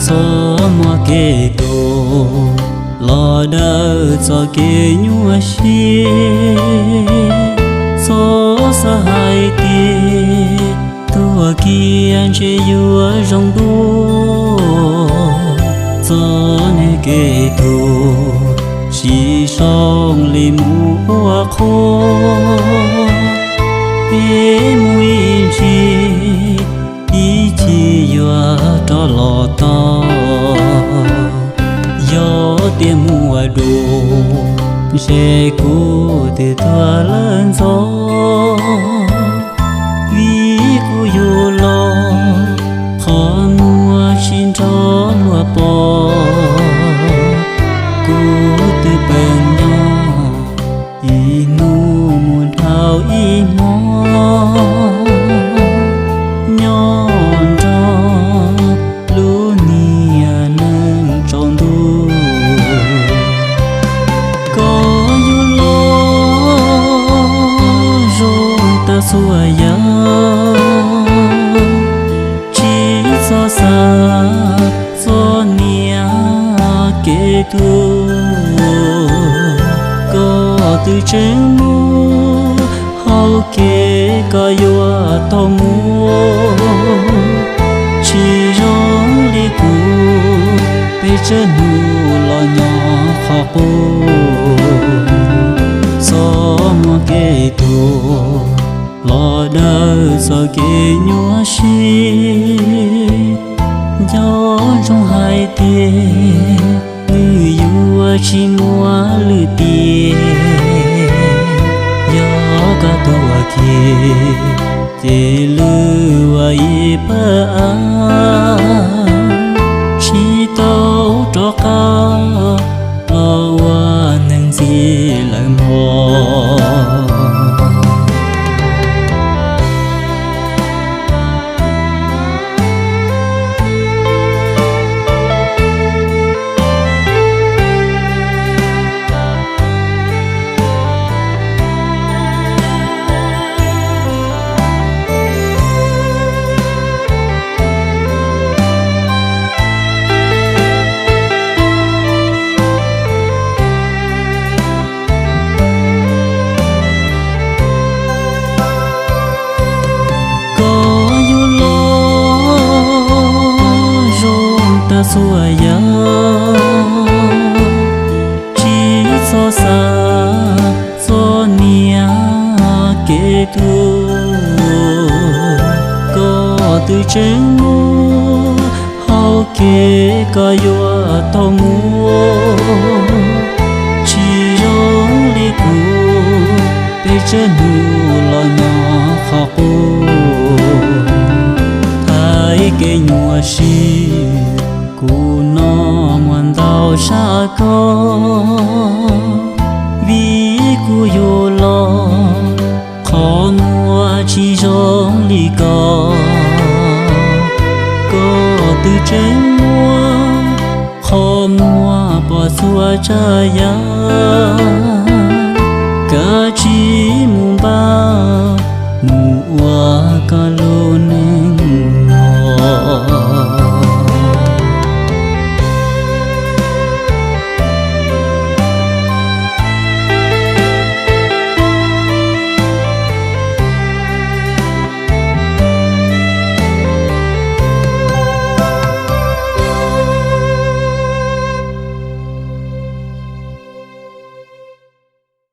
Txoj muaj kev tuag los daws txoj kev nyuaj siab. Txhob xav hais tias tuag kiag ntshe yuav zoo dua. Txoj niag kev tuag siv zoo li mus ua qhua, peb mus ib ntsis ib chim yuav rov los tau. Yog tias muaj dua ntshe kuv twb tuag lawm ntxov, vim kuv yug los qhov muag tsis nrog luag pom. Kuv twb pheej nyob ib hnub mus dhau ib hmo, nyob nrog lub niag neej tsaus ntuj. Koj yuav los zoo tas txhua yam, tsis txhob xav txoj niag kev tuag. Koj twb tseem muaj hau kev koj yuav tau mus, tsis zoo li kuv peb tsawg hnub los nyob qhov qub. Txoj muaj kev tuag los daws txoj kev nyuaj siab. Nco ntsoov hais tias nws yuav tsis muaj lwm tiam. Yog koj tuag kiag ces lwm ua ib pab av, tsis tau rov qab los ua neeg ntxiv lawm mog. Koj yuav los zoo tas txhua yam, tsis txhob xav txoj niag kev tuag. Koj twb tseem muaj hau kev koj yuav tau mus, tsis zoo li kuv peb tsawg hnub los nyob qhov qub. Thaum kev nyuaj siab kuv no muaj ntau tshaj koj, vim kuv yug los qhov muag tsis zoo li koj. Koj twb tseem muaj qhov muag pom txhua tsav yam,